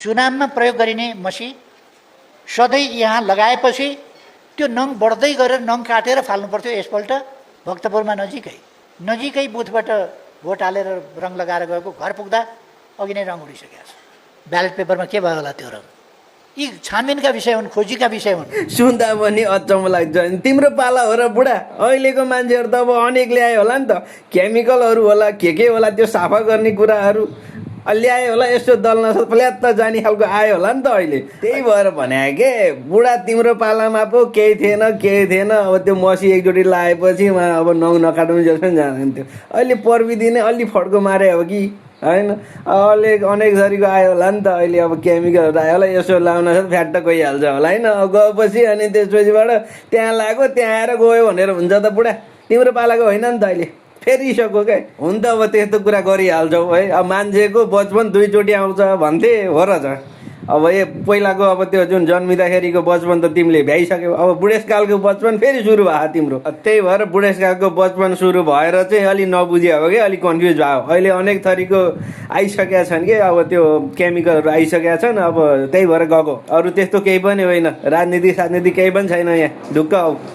चुनावमा प्रयोग गरिने मसी सधैँ यहाँ लगाएपछि त्यो नङ बढ्दै गरेर नङ काटेर फाल्नु पर्थ्यो। यसपल्ट भक्तपुरमा नजिकै बुथबाट भोट हालेर रङ लगाएर गएको घर पुग्दा अघि नै रङ उडिसकेको छ। ब्यालेट पेपरमा के भयो होला त्यो रङ? यी छानबिनका विषय हुन्, खोजीका विषय हुन्। सुन्दा पनि अचम्म लाग्छ। तिम्रो पाला हो र बुढा? अहिलेको मान्छेहरू त अब अनेक ल्यायो होला नि त, केमिकलहरू होला के होला, त्यो सफा गर्ने कुराहरू ल्यायो होला। यस्तो दल्न फ्ल्याट त जाने खालको आयो होला नि त अहिले। त्यही भएर भने के बुढा तिम्रो पालामा पो केही थिएन। अब त्यो मसी एकचोटि लगाएपछि अब नङ नकाट्नु जस्तो जान्थ्यो। अहिले प्रविधिले अलि फड्को मारे हो कि होइन? अहिले अनेक थरीको आयो होला नि त। अहिले अब केमिकलहरू आयो होला, यसो लाउन फ्याट गइहाल्छ होला होइन? अब गएपछि अनि त्यसपछिबाट त्यहाँ लाग्यो, त्यहाँ आएर गयो भनेर हुन्छ त बुढा? तिम्रो पालाको होइन नि त अहिले, फेरिसक्यो क्या। हुन त अब त्यस्तो कुरा गरिहाल्छौ है। अब मान्छेको बचपन दुईचोटि आउँछ भन्थे हो र छ। अब पहिलाको अब त्यो जुन जन्मिँदाखेरिको बचपन त तिमीले भ्याइसक्यौ। अब बुढेसकालको बचपन फेरि सुरु भयो तिम्रो। त्यही भएर बुढेसकालको बचपन सुरु भएर चाहिँ अलिक नबुझे हो कि अलिक कन्फ्युज भयो। अहिले अनेक थरीको आइसकेका छन् कि अब त्यो केमिकलहरू आइसकेका छन्। अब त्यही भएर गएको, अरू त्यस्तो केही पनि होइन। राजनीति केही पनि छैन यहाँ, ढुक्क हो।